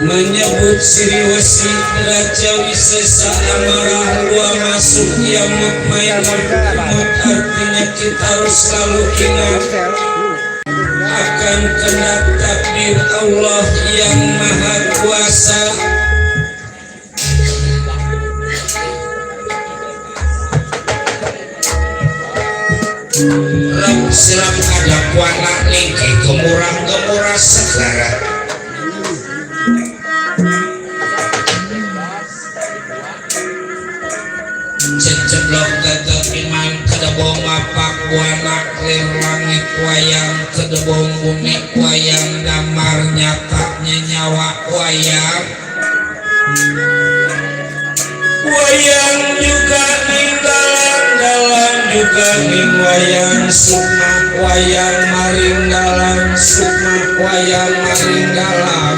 menyebut Siri Wesi Raja Wisesa amarah luar masuk yang main artinya kita harus selalu ingat akan kehendak takdir Allah yang Maha Kuasa. Silam ada kuanak ningki gemurah-gemurah segara buana lir langit wayang kedebong bumi wayang damar nyatanya nyawa wayang wayang juga ninggalan dalam juga ning wayang sukma wayang maring dalam sukma wayang maring dalam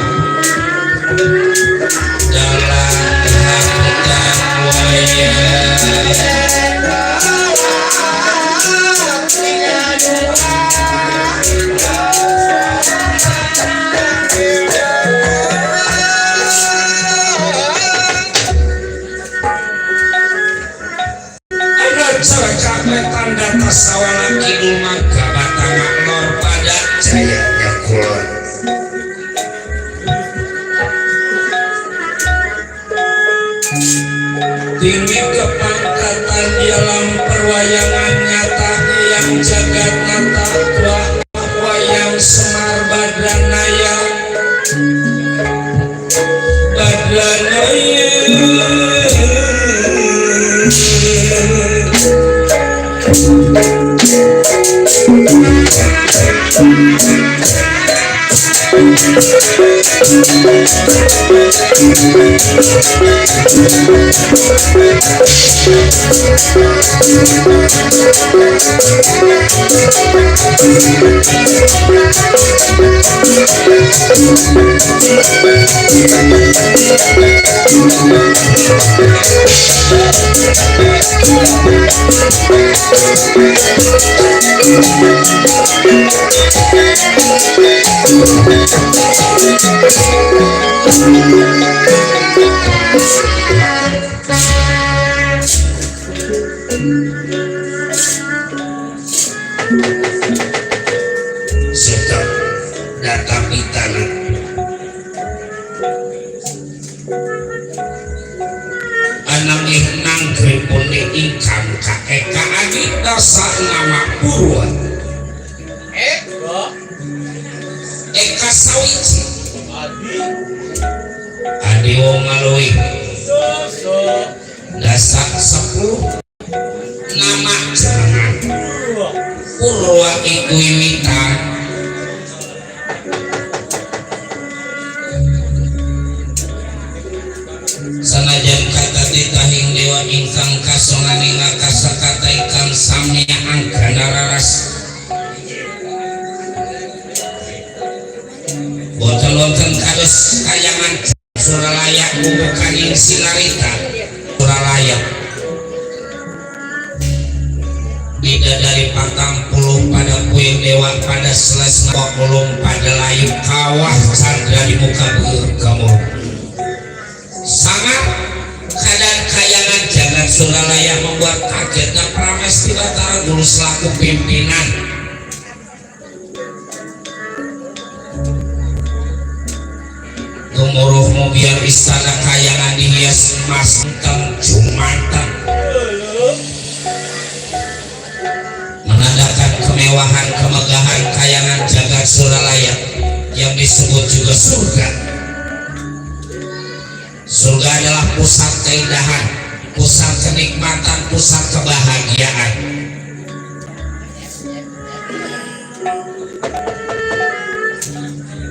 dan wayang tanda tasawana kidul mangga batanga lor pada jayanya kulon tinggi kepangkatan dalam perwayangan nyata yang jagat nyata tua wayang semar badranaya Sudah data pitana anang ihnang gripone ingkang kaeka adita sa nama purwa eka sawiji adi wong ngaluwi dasak 10 nama jenengan purwa iku wiwitan sanajan kata ditahing dewa ingkang kasonani ngakasakata ingkang samya anggana raras boten-boten kados kayangan Suralaya bubukaning sinarita Suralaya bidadari 40 pada puing dewa pada seles ngolong pada layu kawah candra di muka bergamur sangat keadaan kayangan jagat Suralaya membuat kagetnya Pramesti Batara Guru selaku pimpinan gemuruhmu biar istana kayangan dihias emas hitam jumatan menandakan kemewahan kemegahan kayangan jagat Suralaya yang disebut juga surga. Surga adalah pusat keindahan, pusat kenikmatan, pusat kebahagiaan.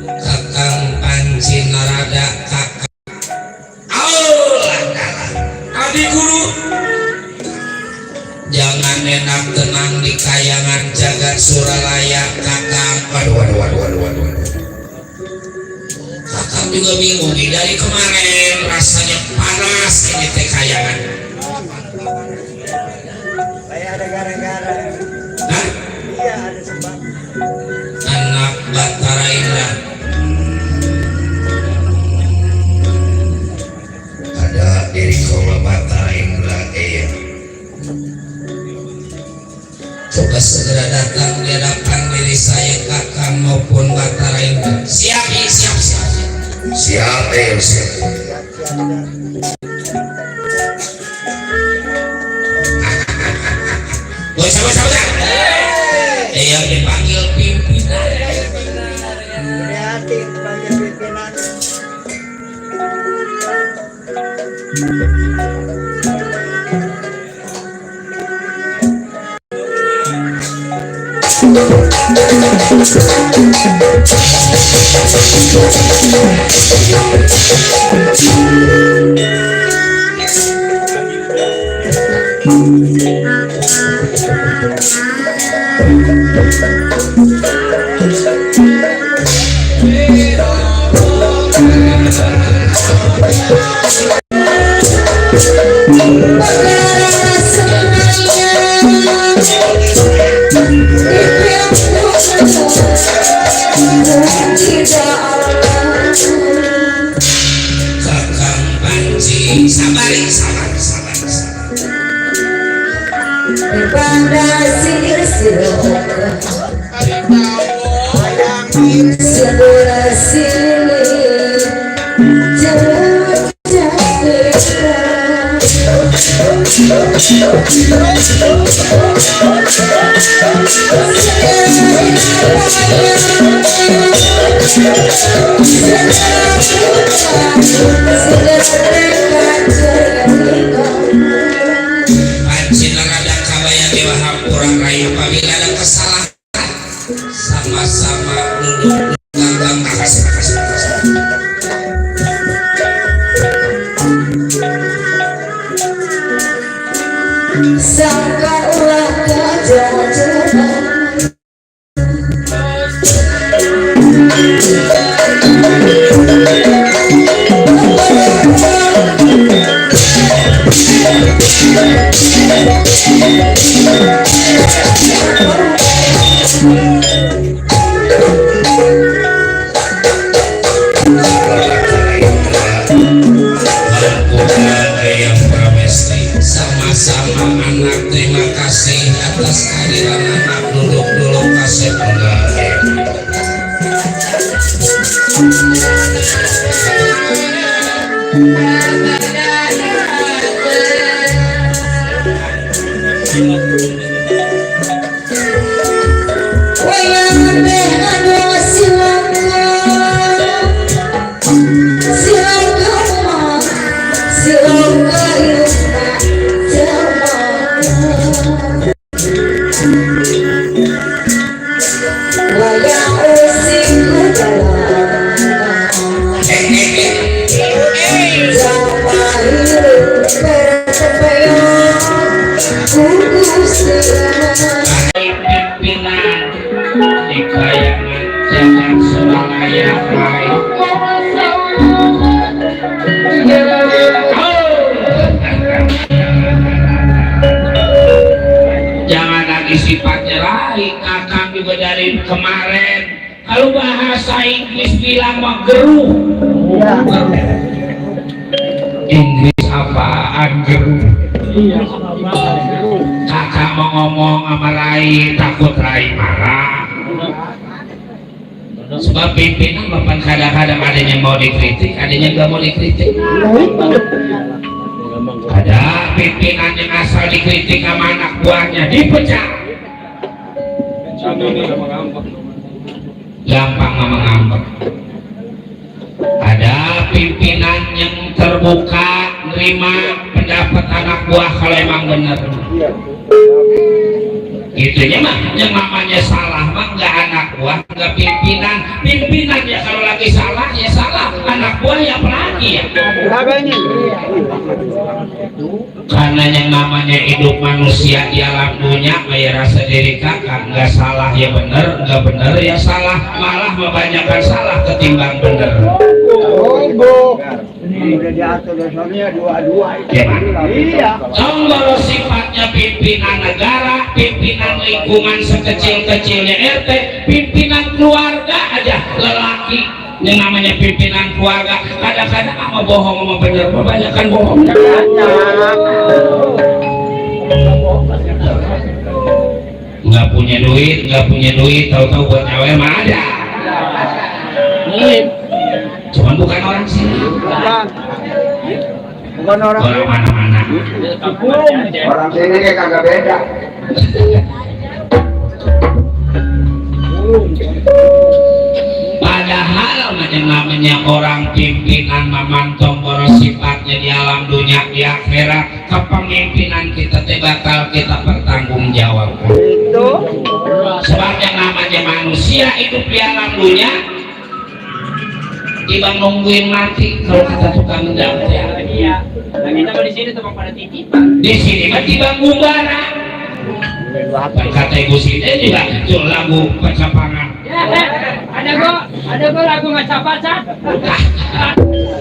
Kakang Panci Narada kakang Allah adi guru jangan enak tenang di kayangan jagat Suralaya kakang. Waduh. Kakang juga bingung nih dari kemarin rasanya panas ini teh kayangan. Kayak ada gara-gara. Hah? Iya ada sebab. Anak Batara Indra. Ada Eriko Batara Indra coba segera datang di hadapan diri saya kakang maupun Batara Indra. Siap. Bos. Yang dipanggil pimpinan. Berhati dipanggil pimpinan. Kakang Panji sabari sabar Panji nerada kabaya dewa hampura rayu apabila ada kesalahan sama-sama duduk langgang makasih sangka ulah kejajaran sama-sama anak terima kasih atas kehadiran anak duduk dulu kasih penggali pimpinan di kayangan jangan Suralaya baik jangan lagi sifatnya lain akan juga dari kemarin kalau bahasa Inggris bilang mah geruh Inggris apaan geruh kakak mau ngomong sama Rai takut Rai marah sebab pimpinan bapak kadang-kadang adanya mau dikritik adanya nggak mau dikritik ada pimpinan yang asal dikritik sama anak buahnya dipecat gampang ngomong ngambek ada pimpinan yang terbuka nerima pendapat anak buah kalau emang benar itunya mah yang namanya salah mah nggak anak buah nggak pimpinan ya kalau lagi salah ya salah anak buah ya apalagi ya karena yang namanya hidup manusia di alam dunia ya rasa diri kakak nggak salah ya bener nggak bener ya salah malah membanyakkan salah ketimbang bener udah diatur dasarnya dua-dua iya kalau sifatnya pimpinan negara pimpinan lingkungan sekecil-kecilnya RT pimpinan keluarga aja lelaki yang namanya pimpinan keluarga kadang-kadang sama bohong sama bener kebanyakan bohong nggak punya duit tahu-tahu buat nyawa mah ada cuman bukan orang sini bukan orang mana-mana orang sini kayak kagak beda padahal yang namanya orang pimpinan memantau boros sifatnya di alam dunia di akhirat, kepemimpinan kita bakal kita pertanggungjawabkan. Itu Sebab yang namanya manusia hidup di alam dunia dibang nungguin mati kalau kata tukang gendam ya. Iya. Nah, kita mah di sini tuh pada titipan. Di sini mah dibang gumbara. Kata ibu sini juga itu lagu percapangan. Ada gua lagu maca-maca.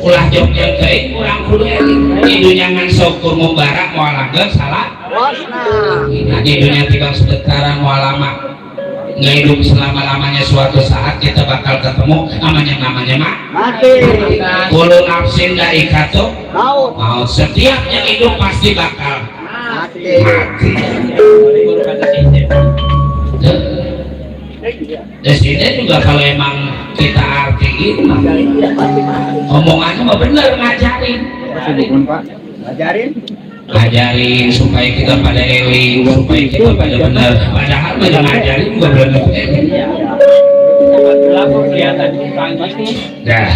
Ulah jogja teuing urang kudu eling. Di dunia ngan sok gumbara moal langgeng salah. Nah, di dunia tibang sedekaran moal lama. Nggak hidup selama-lamanya, suatu saat kita bakal ketemu namanya mak mati. bulu nafsin dari katu Maut. mau setiap yang hidup pasti bakal Mati. mati. Di sini juga kalau emang kita artiin omongannya mah bener, ngajarin Pak. ngajarin supaya kita pada eling, supaya kita pada benar. Padahal pada ngajarin juga belum tentu eling. Lagu kelihatan pagi. Dah.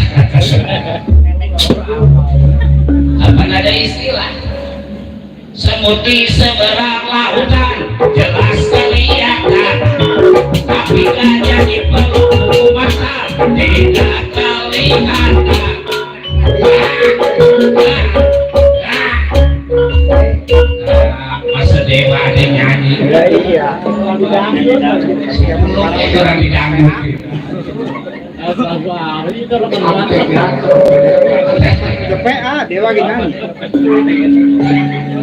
Apa ada istilah? Semut di seberang lautan jelas kelihatan, tapi gak jadi perlu mata tidak kelihatan. Masa dewa ada nyanyi Iya. itu orang di dangdut PA Dewa Ginang.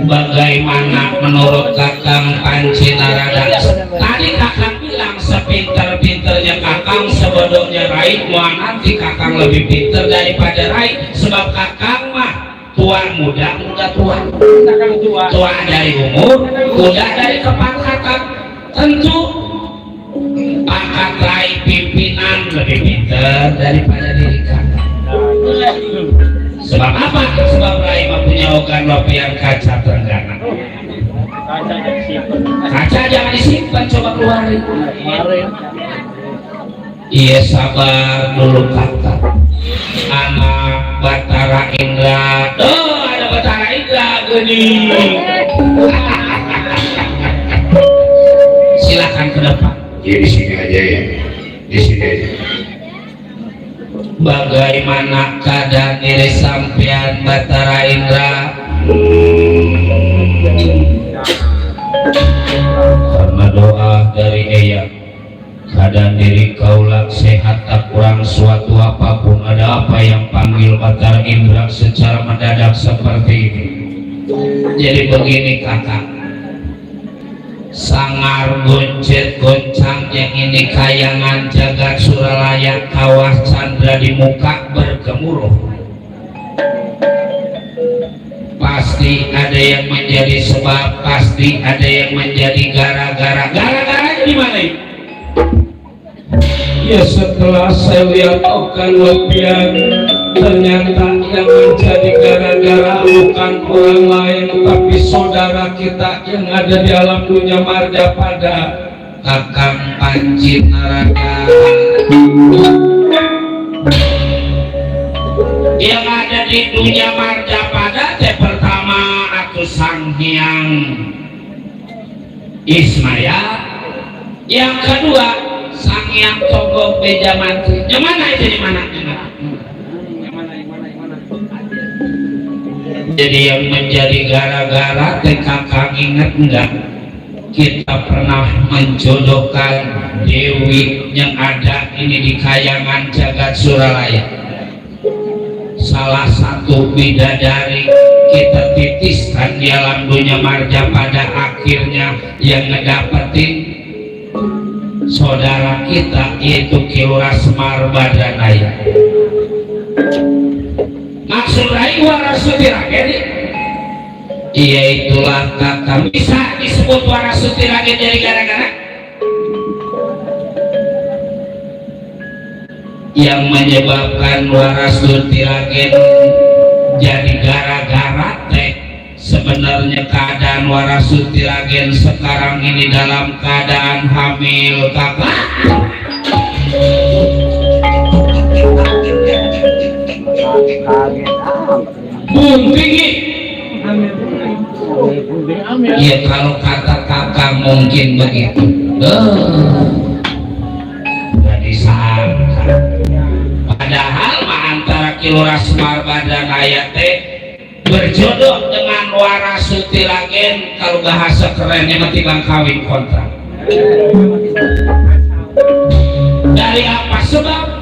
bagaimana menurut Kakang Panci Narada? Tadi Kakang bilang sepinter-pinternya Kakang sebelumnya Rai, mau nanti Kakang lebih pinter daripada Rai, sebab Kakang mah tua muda tua, Kakang tua. tua dari umur, muda dari kepangkatan. Tentu pangkat Rai pimpinan lebih pinter daripada diri Kakang. Sebab apa? Sebab Rai mempunyai organ lopian kaca tenggana. Kaca jangan disimpan, coba keluarin. Iya sabar dulu Kakak. Anak Batara Indra. Oh, ada Batara Indra gini. Silakan ke depan. Ya di sini aja ya, di sini aja. Bagaimana keadaan diri sampean Batara Indra? Karena doa dari Eyang, keadaan diri kaulah sehat tak kurang suatu apapun. Ada apa yang panggil Batara Indra secara mendadak seperti ini? Jadi begini Kakak, sangar goncet goncang yang ini kayangan jagat suralaya kawah candra di muka bergemuruh. Pasti ada yang menjadi sebab, pasti ada yang menjadi gara-gara. Gara-garanya di mana ini? Ya setelah saya lihat okan lebihan, ternyata yang menjadi gara-gara bukan orang lain tapi saudara kita yang ada di alam dunia marja pada Kakang Panci Narada. Yang ada di dunia marja pada pertama aku Sang Hyang Ismaya, yang kedua Sang Hyang Togok Beja Mantri. Yang mana itu di mana? Jadi yang menjadi gara-gara Kakang ingat enggak? Kita pernah menjodohkan Dewi yang ada ini di kayangan jagat suralaya. Salah satu bidadari kita titiskan di alam dunia marja pada akhirnya yang ngedapetin saudara kita yaitu Kilura Semar Badranaya. Maksud Rai Warasuti Raden, iya itulah Kakang. Bisa disebut Warasuti Raden dari gara-gara yang menyebabkan Warasuti Raden jadi gara-gara teh. Sebenarnya keadaan Warasuti Raden sekarang ini dalam keadaan hamil Kakak. Kaget bunting. Ya kalau kata kakak mungkin begitu. Jadi sangka. Padahal mah antara Kilora Semar Badanaya teh berjodoh dengan Warasuti Ragen, kalau bahasa kerennya mah timbang kawin kontrak. Dari apa sebab?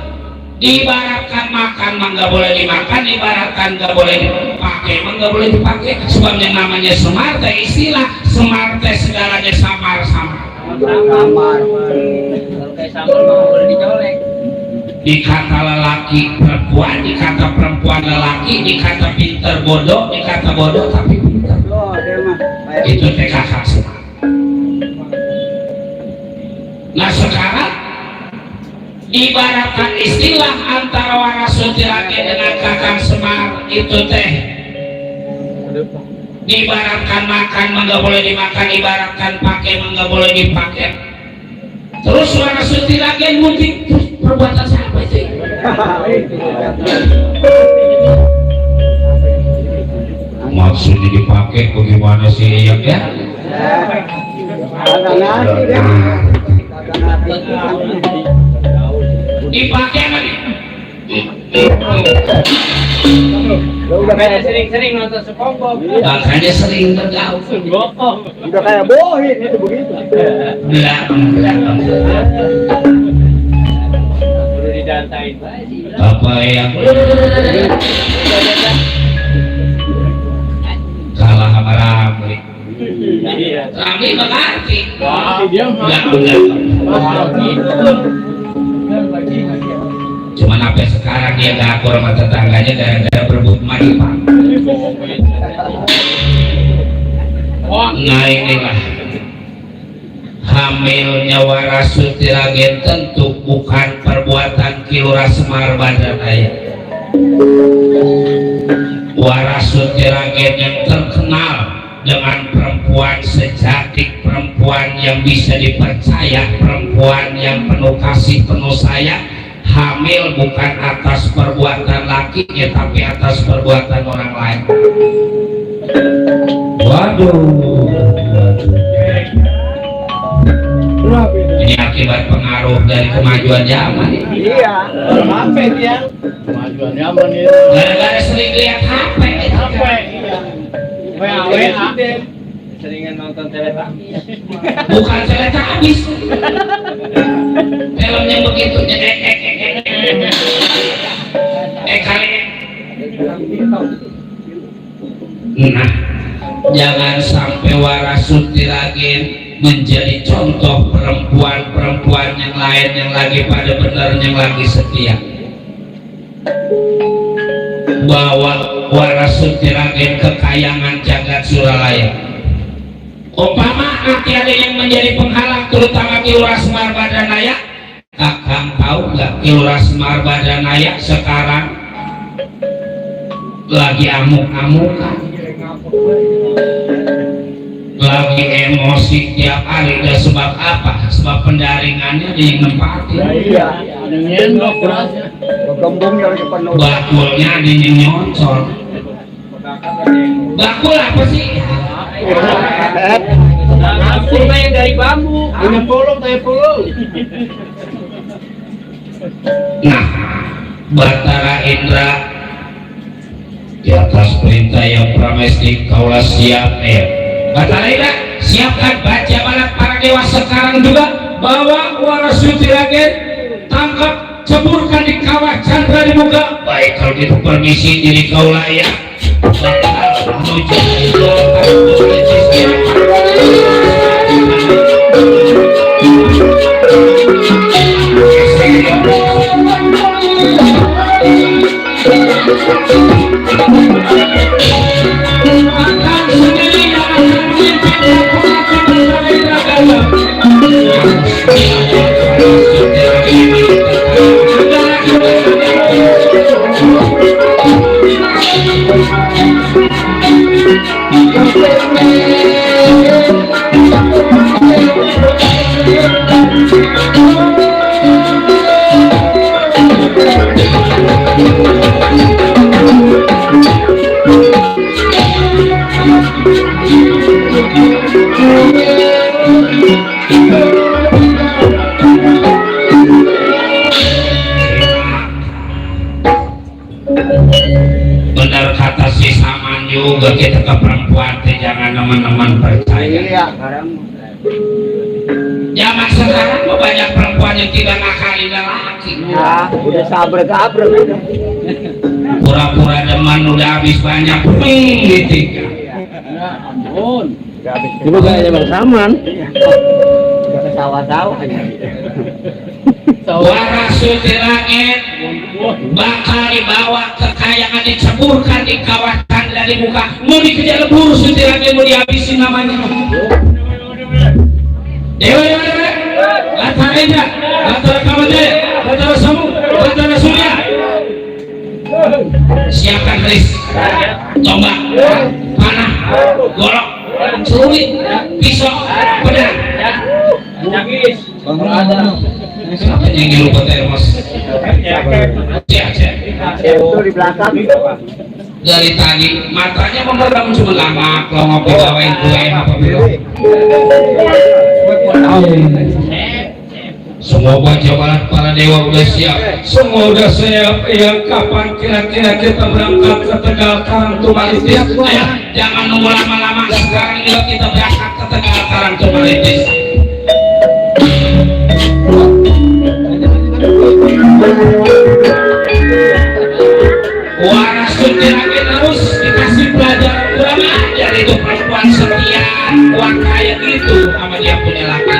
Diibaratkan makan mah nggak boleh dimakan, ibaratkan nggak boleh dipakai mah nggak boleh dipakai. Sebab yang namanya semar teh istilah, semar teh segalanya samar-samar. Kalau kayak sambal mah boleh dicolek. Dikata lelaki perempuan, dikata perempuan lelaki, dikata pinter bodoh, dikata bodoh tapi pinter. Itu teh kakak semar. Nah sekarang ibaratkan istilah antara Warasuti Ragen dengan kakang Semar itu teh diibaratkan makan mah nggak boleh dimakan, ibaratkan pakai mah nggak boleh dipakai. Terus Warasuti Ragen mungkin perbuatan siapa itu? Maksudnya dipakai bagaimana sih ya? Dipakai kan? Makanya sering-sering nonton SpongeBob. Makanya sering bergaul. udah kayak bohin itu begitu. Belakang. Perlu didantain. Apa yang kalah sama Ramli? Iya. Ramli mengerti. Dia Cuman sampai sekarang dia gak akur sama tetangganya gara-gara berebut maripang. Nah inilah hamilnya Warasuti Ragen tentu bukan perbuatan Kilora Semar Badanaya. Warasuti Ragen yang terkenal dengan perempuan sejati, perempuan yang bisa dipercaya, perempuan yang penuh kasih, penuh sayang, hamil bukan atas perbuatan lakinya tapi atas perbuatan orang lain. Waduh. Ini akibat pengaruh dari kemajuan zaman. Iya. HP dia. Kemajuan zaman ini. Gara-gara sering lihat HP. WA. Seringan nonton Teletubbies. Bukan Teletubbies. Film yang begitu kali. Nah, jangan sampai Warasuti Ragen menjadi contoh perempuan-perempuan yang lain yang lagi pada benar, yang lagi setia. Bawa Warasuti Ragen kekayangan jagat Suralaya. Umpama nanti ada yang menjadi penghalang, terutama Kilora Semar Badanaya. Kakang tahu nggak Kilora Semar Badanaya sekarang lagi amuk-amukan, lagi emosi tiap hari. Dan sebab apa? Sebab pendaringannya di nempatin. Iya. Ngendok berasnya. Gembungnya lagi penuh. Bakulnya di nyonsol. Bakul apa sih? Aku yang dari bambu. Punya polong, kayak polong. Nah, Batara Indra di atas perintah yang pramesti kaulah siap. Batara Indra siapkan baca balak para dewa sekarang juga, bawa Warasuti Ragen, tangkap, ceburkan di kawah Chandra di muka. Baik kalau gitu permisi diri kaulah ya. Benar kata si Saman juga, kita ke perempuan teh jangan teman-teman percaya. Iya, sekarang. Zaman sekarang mah banyak perempuan yang tidak ngakali laki. Ya, udah sabar-sabar udah. Pura-pura deman udah habis banyak ditinggal. Ya ampun. Gak habis. Itu kayaknya Bang Saman. Udah ke sawah-sawah aja. Waras di langit bakal dibawa kekayaan diceburkan di kawasan dari muka. Mau dikejar lebur suci langit mau dihabisin namanya. Dewa Latara Indra, Latara Kamandre, Latara Samu, Latara Surya. Siapkan keris, tombak, panah, golok, celurit, pisau, pedang. Nyagis. Siapa yang lupa termos? Cek. Itu di belakang. Dari tadi matanya memerdam cuma lama kalau ngopi bawain kue apa belum. Semoga jawaban para dewa udah siap. Semua udah siap. Ya kapan kira-kira kita berangkat ke Tegal Karangtumalitis? Ayo, jangan nunggu lama-lama. Sekarang juga kita berangkat ke Tegal Karangtumalitis. Waras lagi terus dikasih pelajaran kurang ajar itu perempuan setia kuat kayak gitu sama dia punya laki.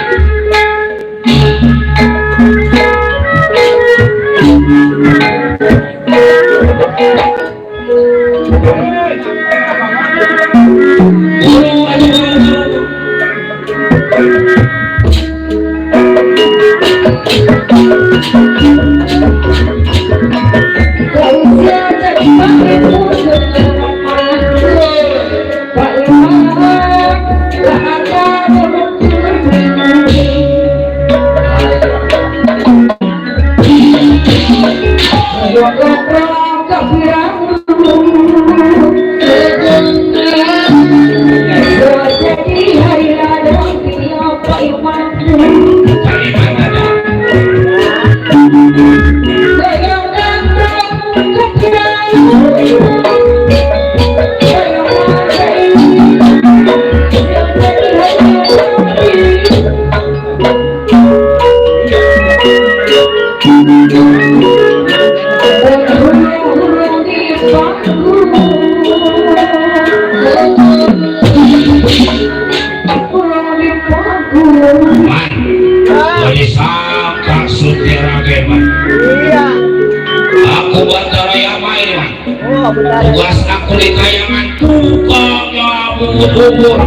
Tugas aku di kayangan tukangnya bubur.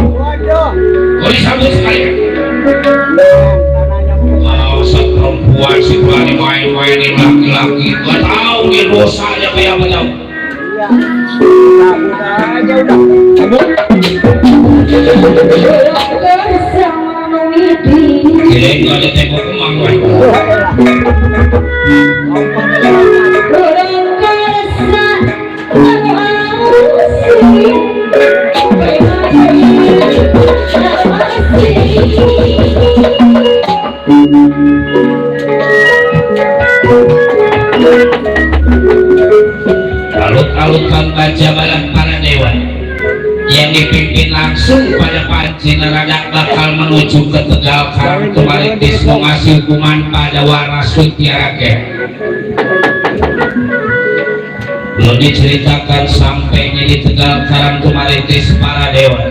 Boleh sambut sekalian. Kalau perempuan si berani main-mainin laki-laki, gak tahu dia dosanya kayak apa tahu. Aja udah. Kirain gak ada tembok emang kan. Alut-alutkan baca balan para dewa yang dipimpin langsung pada Panci Nerada bakal menuju ke Tegal Karangtumalitis mengasih hukuman pada Waras Sutiaraga. Belum diceritakan sampainya di Tegal Karangtumalitis para dewa.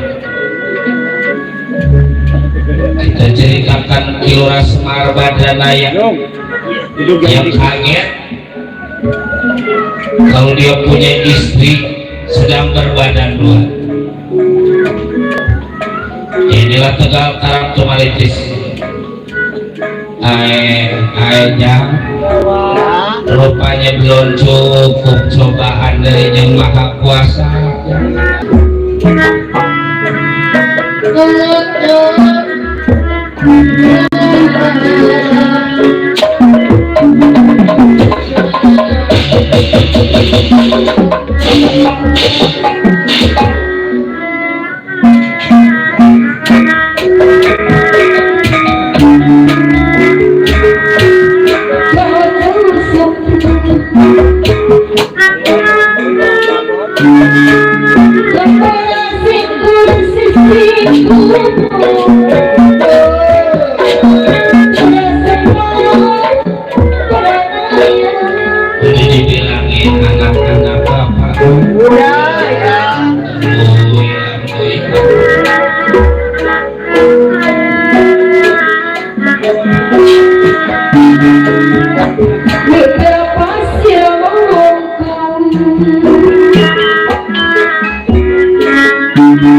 Kita ceritakan Kilora Semar Badranaya yang kaget kalau dia punya istri sedang berbadan dua. Inilah Tegal Karangtumalitis. Ayah rupanya belum cukup cobaan dari Yang Maha Kuasa.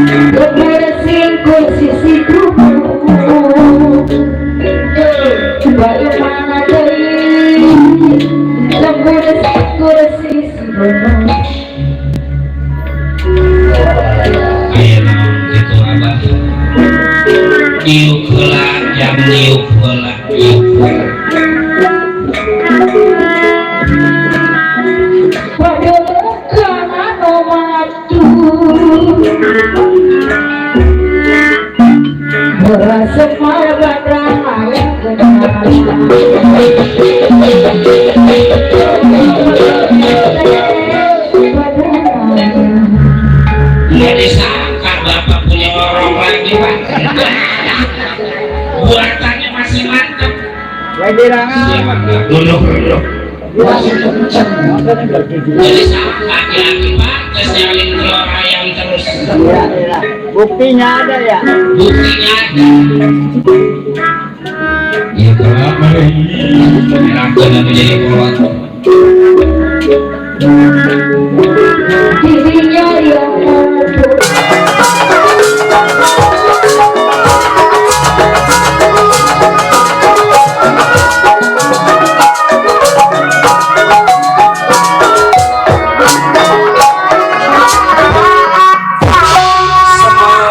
Keberesin kursi kubu bagaimana dari keberesin kursi kubu. Ayo naon gitu abah diuk heula jam diuk heula Pada karena nomatu merasa marah ayam nggak disangka bapak punya orang lagi pak. Buatannya masih mantap. Lagi rangan. Siapa duduk jadi sama laki-laki pak terus nyalin telur ayam terus Iya, iya. Buktinya ada ya. buktinya ada ya kenapa enak menjadi kolot dirinya yang mampu.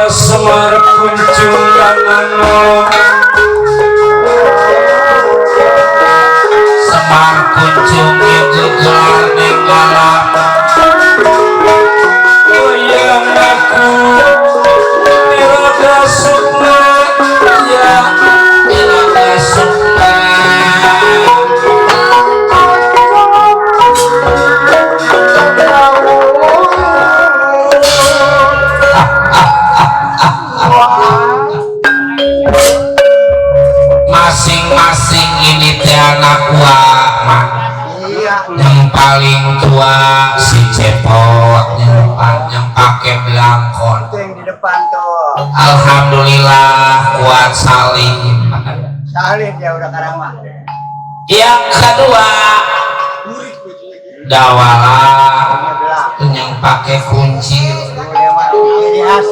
semar kunjungan semar kunjungi gegar nengalam goyang aku irada sukma ya irada sukma masing-masing ini teh anak wama yang paling tua si cepot yang pakai belangkon Yang di depan tuh. alhamdulillah kuat salim Salin ya udah karamah. yang kedua dawala yang pakai kunci Udah mah ini khas.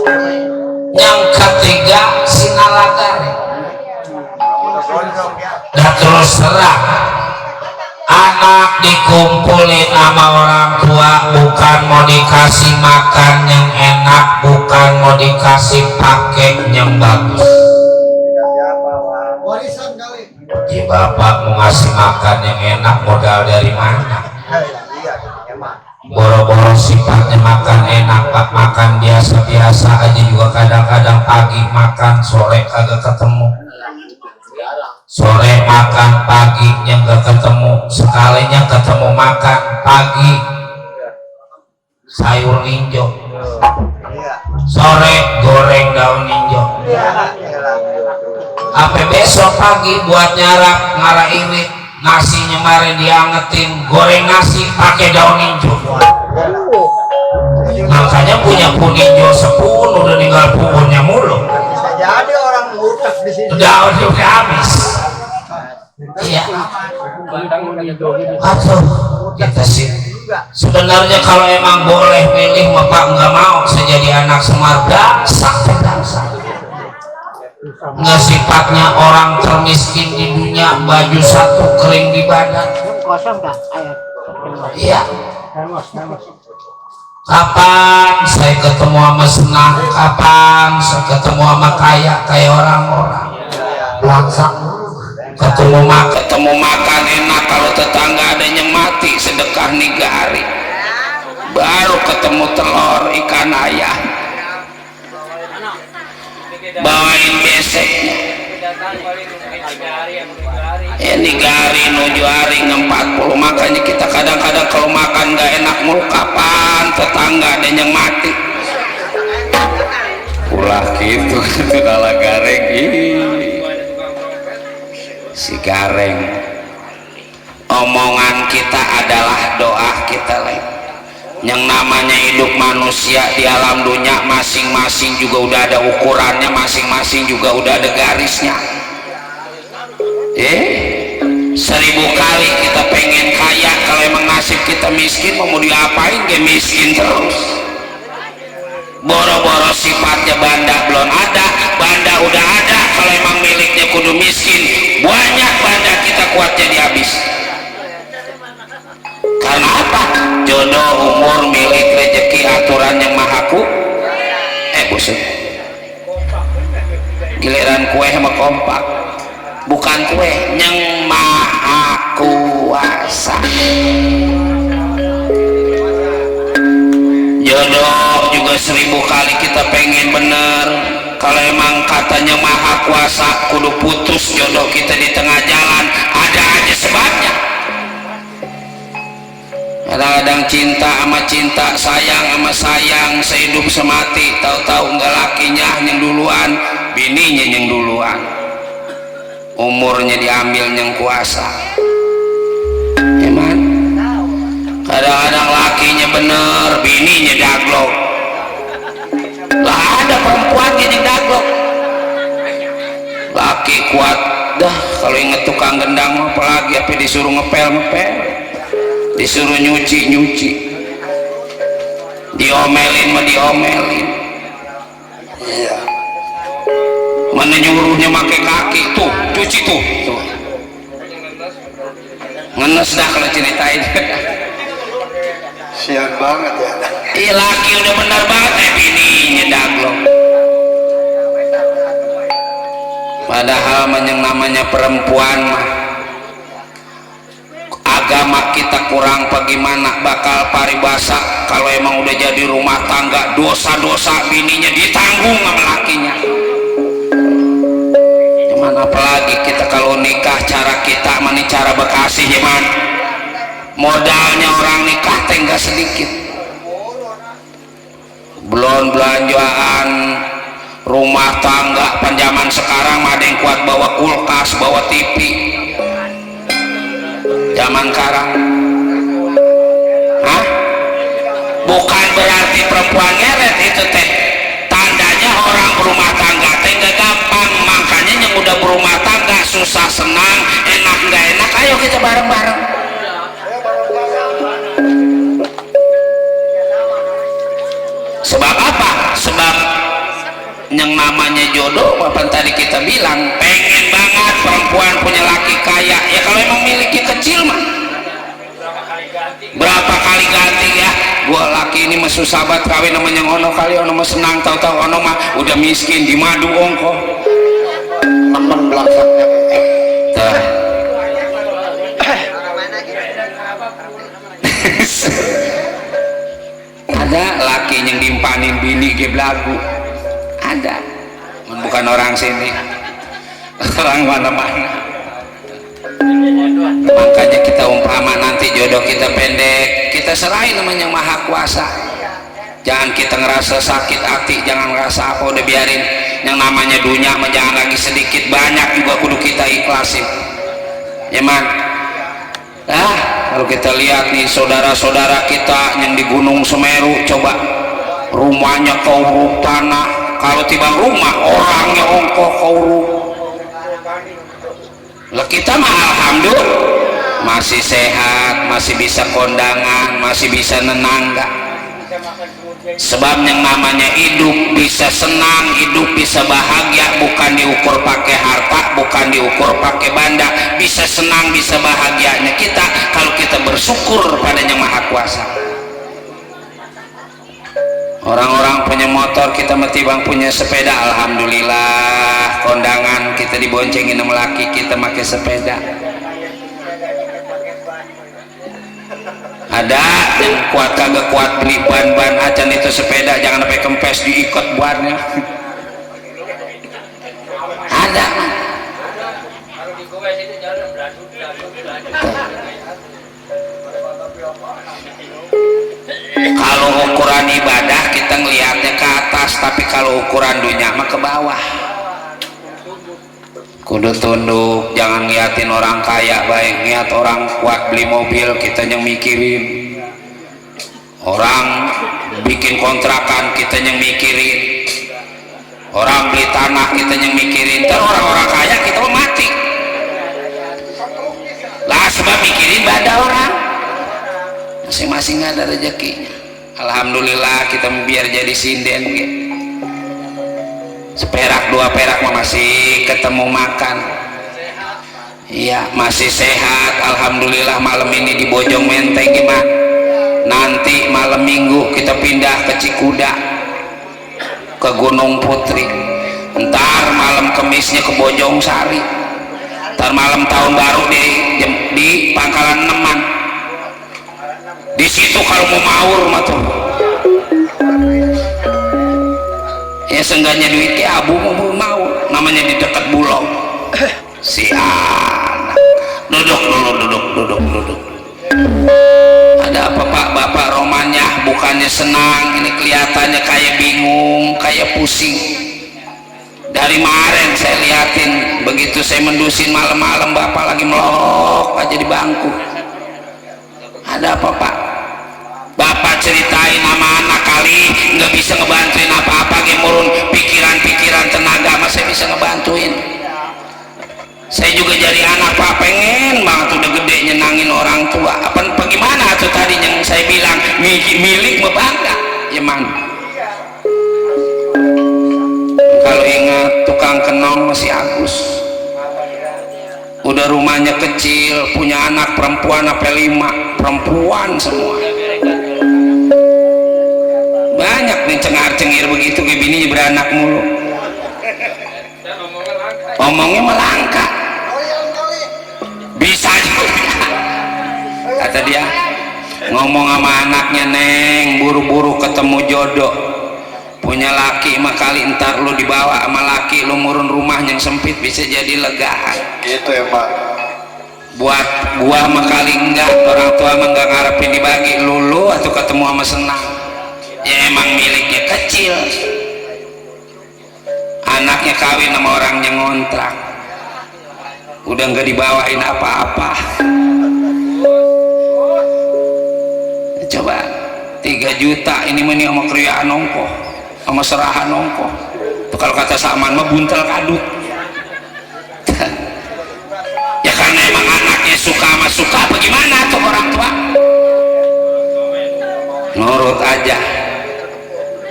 yang ketiga sinalagare Gondrong ya. dan terus terang anak dikumpulin sama orang tua bukan mau dikasih makan yang enak bukan mau dikasih pakai yang bagus Warisan kali. ya bapak mau ngasih makan yang enak modal dari mana Iya, emang. boro-boro sifatnya makan enak pak makan biasa-biasa aja juga kadang-kadang pagi makan sore kagak ketemu sore makan paginya gak ketemu sekalinya ketemu makan pagi sayur ninjo Iya. sore goreng daun ninjo Iya. apa besok pagi buat nyarap ngara iwit nasinya mari diangetin goreng nasi pakai daun ninjo makanya punya puninjo 10 udah tinggal pupunnya mulu Bisa jadi orang utak di sini. daun udah habis iya atau kita sih sebenarnya kalau emang boleh milih bapak nggak mau saya jadi anak Semar bangsa nggak sifatnya orang termiskin di dunia baju satu kering di badan Kosong kah? Ayo. iya kapan saya ketemu sama senang kapan saya ketemu sama kayak orang-orang langsung ketemu makan enak kalau tetangga ada yang mati sedekah nigari baru ketemu telur ikan ayam bawain beseknya nigari nuju hari 40 makanya kita kadang-kadang kalau makan gak enak mulu kapan tetangga ada yang mati ulah gitu kalah gareng si gareng omongan kita adalah doa kita lain yang namanya hidup manusia di alam dunia masing-masing juga udah ada ukurannya masing-masing juga udah ada garisnya 1000 kali kita pengen kaya, kalau emang nasib kita miskin mau diapain, ge miskin terus. Boro-boro sifatnya banda belum ada, banda udah ada, kalau emang miliknya kudu miskin. Banyak banda kita kuat jadi habis. Karena apa? Jodoh, umur, milik, rezeki, aturan yang maha buset. Giliran kue sama kompak, bukan kue yang maha kuasa. Jodoh juga 1000 kali kita pengen bener, kalau emang katanya maha kuasa kudu putus jodoh kita di tengah jalan, ada aja sebabnya. Kadang-kadang cinta sama cinta, sayang sama sayang, sehidup semati, tahu-tahu enggak lakinya yang duluan, bininya yang duluan, umurnya diambil yang kuasa. Emang kadang-kadang lakinya bener, bininya daglok. Lah ada perempuan yang daglok, laki kuat dah kalau inget tukang gendang, apalagi apa disuruh ngepel, disuruh nyuci, diomelin mah diomelin. Iya. Mana nyuruhnya pakai kaki, tuh cuci tuh ngenes dah kalau ceritain. Sian banget ya. Iya, laki udah benar banget, bininya daglok. Padahal yang namanya perempuan mah agama kita kurang bagaimana bakal paribasa kalau emang udah jadi rumah tangga, dosa-dosa bininya ditanggung sama lakinya. Cuman apalagi kita kalau nikah, cara kita mana cara Bekasi cuman modalnya orang nikah teh nggak sedikit, belum belanjaan rumah tangga. Panjaman sekarang mah ada yang kuat bawa kulkas, bawa TV. Zaman sekarang, bukan berarti perempuan ngeret, itu teh tandanya orang berumah tangga teh gak gampang. Makanya yang udah berumah tangga susah senang, enak gak enak, ayo kita bareng-bareng. Sebab apa? Sebab yang namanya jodoh, apa tadi kita bilang, pengen banget perempuan punya laki kaya. Ya kalau emang miliknya kecil mah berapa kali ganti ya. Gua laki ini mah susah banget kawin namanya ono kali, ono mah senang, tahu-tahu ono mah udah miskin di madu ongko. Temen belakangnya. Ada laki yang dimpanin bini ge belagu, ada, bukan orang sini, orang mana-mana. Makanya kita umpama nanti jodoh kita pendek, kita serahin namanya maha kuasa. Jangan kita ngerasa sakit hati, jangan ngerasa apa, udah biarin. Yang namanya dunia mah jangan lagi sedikit, banyak juga kudu kita ikhlasin. Ya man. Kalau kita lihat nih saudara-saudara kita yang di Gunung Semeru, coba rumahnya kauruk tanah, kalau tiba rumah orangnya ongkoh kauruk. Lah kita mah alhamdulillah masih sehat, masih bisa kondangan, masih bisa nenangga. Sebab yang namanya hidup bisa senang, hidup bisa bahagia bukan diukur pakai harta, bukan diukur pakai benda. Bisa senang, bisa bahagianya kita kalau kita bersyukur pada Yang Maha Kuasa. Orang-orang punya motor, kita mati bang punya sepeda, alhamdulillah. Kondangan kita diboncengin sama laki kita pakai sepeda. Ada yang kuat kagak kuat beli ban-ban acan itu sepeda, jangan sampai kempes diikat bannya. Ada. Kalau ukuran ibadah kita ngelihatnya ke atas, tapi kalau ukuran dunia mah ke bawah. Kudu tunduk, jangan ngeliatin orang kaya baik, ngeliat orang kuat beli mobil kita yang mikirin, orang bikin kontrakan kita yang mikirin, orang beli tanah kita yang mikirin. Terus orang-orang kaya kita mau mati. sebab mikirin pada orang masing-masing ada rezeki. Alhamdulillah kita biar jadi sinden gitu. Seperak dua perak masih ketemu makan. Iya masih sehat alhamdulillah. Malam ini di Bojong Menteng gimana, nanti malam minggu kita pindah ke Cikuda ke Gunung Putri, ntar malam kemisnya ke Bojong Sari, ntar malam tahun baru di Pangkalan Neman. Di situ kalau mau maur mah tuh ya seenggaknya duitnya abu mau namanya di dekat Bulog. Si anak duduk dulu. Ada apa Pak? Bapak romannya bukannya senang, ini kelihatannya kayak bingung, kayak pusing. Dari kemarin saya liatin begitu saya mendusin malam-malam Bapak lagi melok aja di bangku. Ada apa Pak? Bapak ceritain sama anak kali nggak bisa ngebantuin apa-apa, gemurun pikiran-pikiran tenaga mas saya bisa ngebantuin. Saya juga jadi anak Pak, pengen banget udah gede nyenangin orang tua. Apa gimana tuh tadi yang saya bilang milik bangga ya mang. Kalau ingat tukang kenong masih Agus, udah rumahnya kecil, punya anak perempuan apa 5 perempuan semua. Banyak nih cengar-cengir begitu kayak bininya beranak mulu. Omongnya melangkah. Bisa juga. Kata dia ngomong sama anaknya, Neng buru-buru ketemu jodoh. Punya laki mah kali ntar lu dibawa sama laki lu murun rumah yang sempit bisa jadi legaan. Gitu ya Pak. Buat gua mah kali enggak, orang tua mah enggak ngarepin dibagi lulu atau ketemu sama senang. Ya emang miliknya kecil. Anaknya kawin sama orang yang ngontrak, udah nggak dibawain apa-apa. Coba 3 juta ini meni sama kriaan ongkoh sama serahan ongkoh tuh, kalau kata Saman mah buntel kadut. Ya karena emang anaknya suka sama suka bagaimana tuh orang tua nurut aja.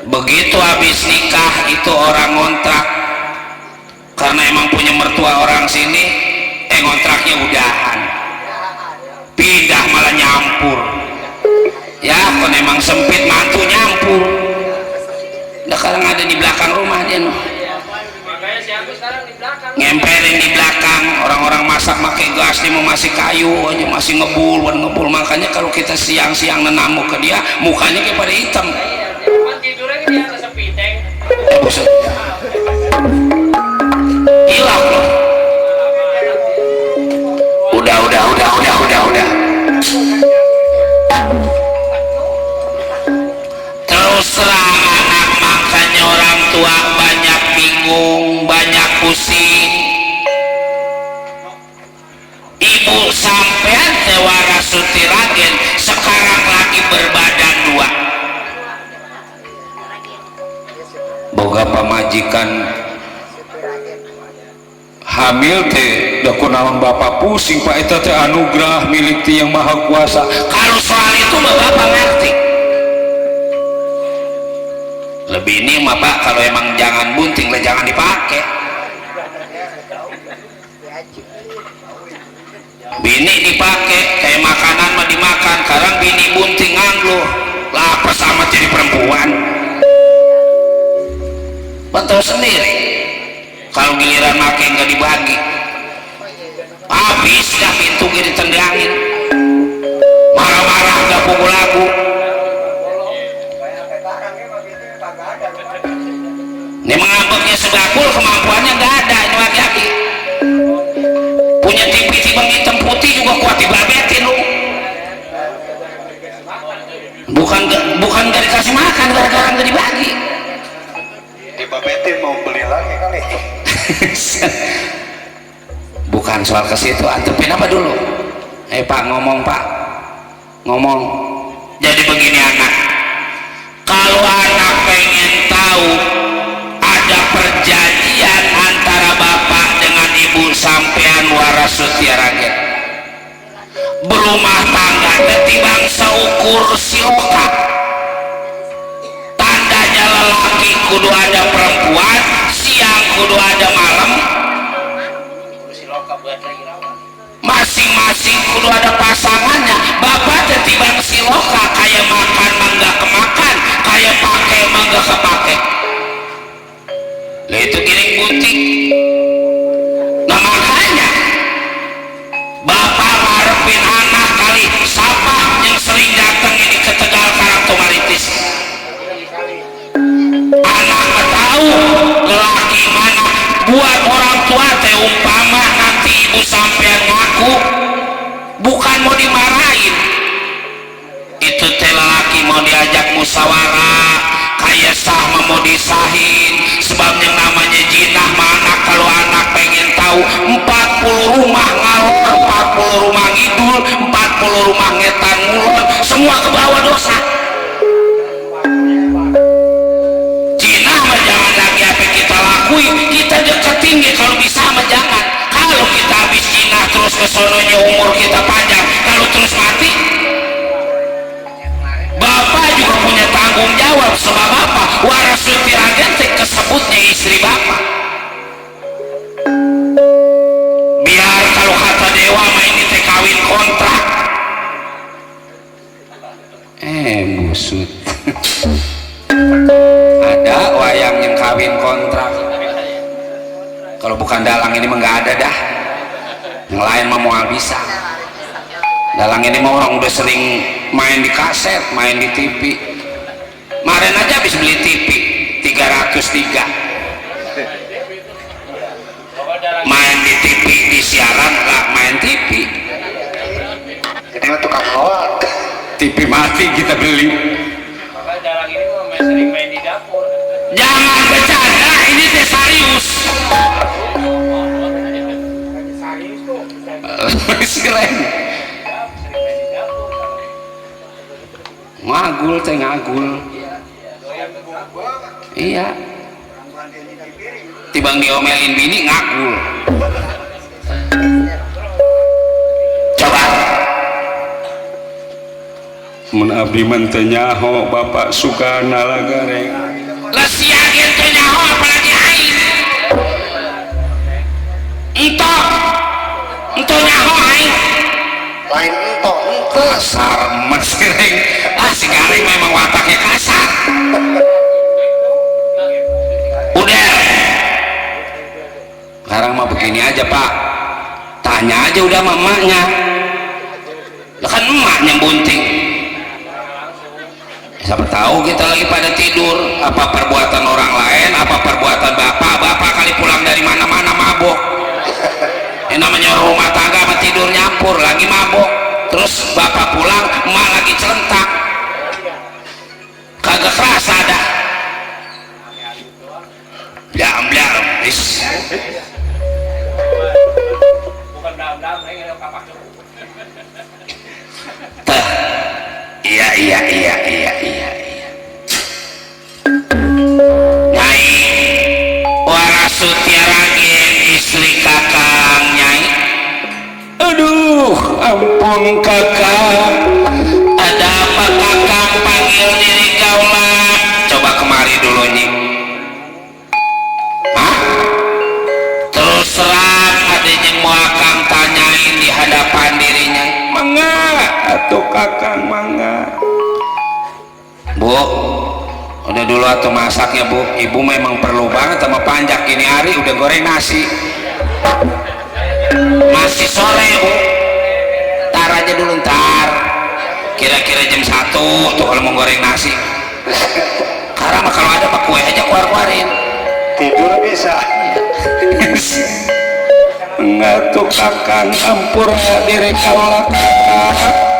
Begitu habis nikah itu orang ngontrak, karena emang punya mertua orang sini, ngontraknya udahan, pindah malah nyampur. Ya kan emang sempit mantu nyampur. Udah kadang ada di belakang rumah dia noh. Ngempelin di belakang, orang-orang masak pakai gas, dia mau masih kayu aja masih ngebul. Makanya kalau kita siang-siang nenamu ke dia, mukanya kayak pada hitam. Buset. Hilang loh. Udah. Terus terang anak, makanya orang tua banyak bingung, banyak pusing. Ibu sampean Tewara Sutiragen sekarang lagi berbadan 2. Boga pamajikan hamil teh da kunaon bapak pusing Pak, eta teh anugerah milik ti yang maha kuasa. Kalau soal itu mah bapak ngerti. Lebih ini mah Pak, kalau emang jangan bunting lah jangan dipakai. Bini dipakai kayak makanan mah dimakan, sekarang bini bunting nganglo lapar sama jadi perempuan. Betul sendiri. Kalau giliran makin nggak dibagi, habis dah pintu gini ditendangin, marah-marah nggak pukul lagu. Ini mengambeknya sedakul, kemampuannya nggak ada. Ini laki-laki punya TV bang hitam putih juga kuat dibagetin lu. Bukan gak dikasih makan, gara-gara nggak dibagi. Dibabetin mau beli lagi kali. Bukan soal ke situ, antepin apa dulu? Pak ngomong Pak, ngomong. Jadi begini anak, kalau anak pengen tahu ada perjanjian antara bapak dengan ibu sampean waras Sutiragen, rumah tangga ketimbang seukur siloka. Tandanya lelaki kudu ada perempuan, siang kudu ada malam, masing-masing kudu ada pasangannya. Bapak ketimbang siloka, kayak makan mangga kemakan, kayak pakai mangga kepake. Lah itu giring butik. Nah makanya bapak ngarepin anak kali siapa yang sering datang ini ke Tegal Karangtumaritis. Anak tahu lelaki mana buat orang tua teh umpama nanti ibu sampean ngaku bukan mau dimarahin, itu teh lelaki mau diajak musyawarah kayak sah mau disahin, sebab yang namanya jinah mana kalau anak pengen tahu 40 rumah ngalor, 40 rumah ngidul, 40 rumah ngetan ngulon, semua ke bawah dosa. Jinah mah jangan lagi apa kita lakuin, kita deketin ya kalau bisa mah jangan. Kalau kita habis jinah terus kesononya umur kita panjang, kalau terus mati bapak juga punya tanggung jawab. Sebab apa? Warasul piragan teh kesebutnya istri bapak. Biar kalau kata dewa mah ini teh kawin kontrak. Busut. Ada wayang yang kawin kontrak. Kalau bukan dalang ini mah nggak ada dah. Yang lain mah moal bisa. Dalang ini mah orang udah sering main di kaset, main di TV. Kemarin aja habis beli TV 303. Main di TV, di siaran lah main TV. Jadi mah tukang loak. TV mati kita beli. Maka dalang ini mah sering main di dapur. Jangan bercanda, ini teh serius. Keren. Ngagul teh ngagul. Iya. Tibang diomelin bini ngagul. Coba. Mun abdi mah teu nyaho bapak sukana lagareng. Lah sia ge teu nyaho apalagi aing. Ento nyaho aing. Lain entok. Kasar mesireng. Si Gareng memang wataknya kasar. Udah. Sekarang mah begini aja pak, tanya aja udah mamanya. Lah kan emaknya bunting. Siapa tahu kita lagi pada tidur, apa perbuatan orang lain, apa perbuatan bapak kali pulang dari mana-mana mabok. Ini namanya rumah tangga sama tidur nyampur, lagi mabok. Terus bapak pulang, emak lagi celentak. Kagak kerasa dah. Blak-blak, bis. Bukan dalam-dalam, ini ada kapak. Iya. Nyai Warasutia Ragen istri kakang Nyai. Aduh, ampun kakang. Ada apa kakang panggil diri kaulah? Coba kemari dulu Nyi. Hah? Terus serang adanya mau akang tanyain di hadapan dirinya. Mangga, atuh kakang mangga. Bu, udah dulu atuh masaknya bu. Ibu memang perlu banget sama panjak ini hari udah goreng nasi. Masih sore bu. Tar aja dulu ntar. Kira-kira jam 1 tuh kalau mau goreng nasi. Karena kalau ada mah kue aja keluar-keluarin. Tidur bisa. Enggak tuh kakang ampur diri kaulah kakang.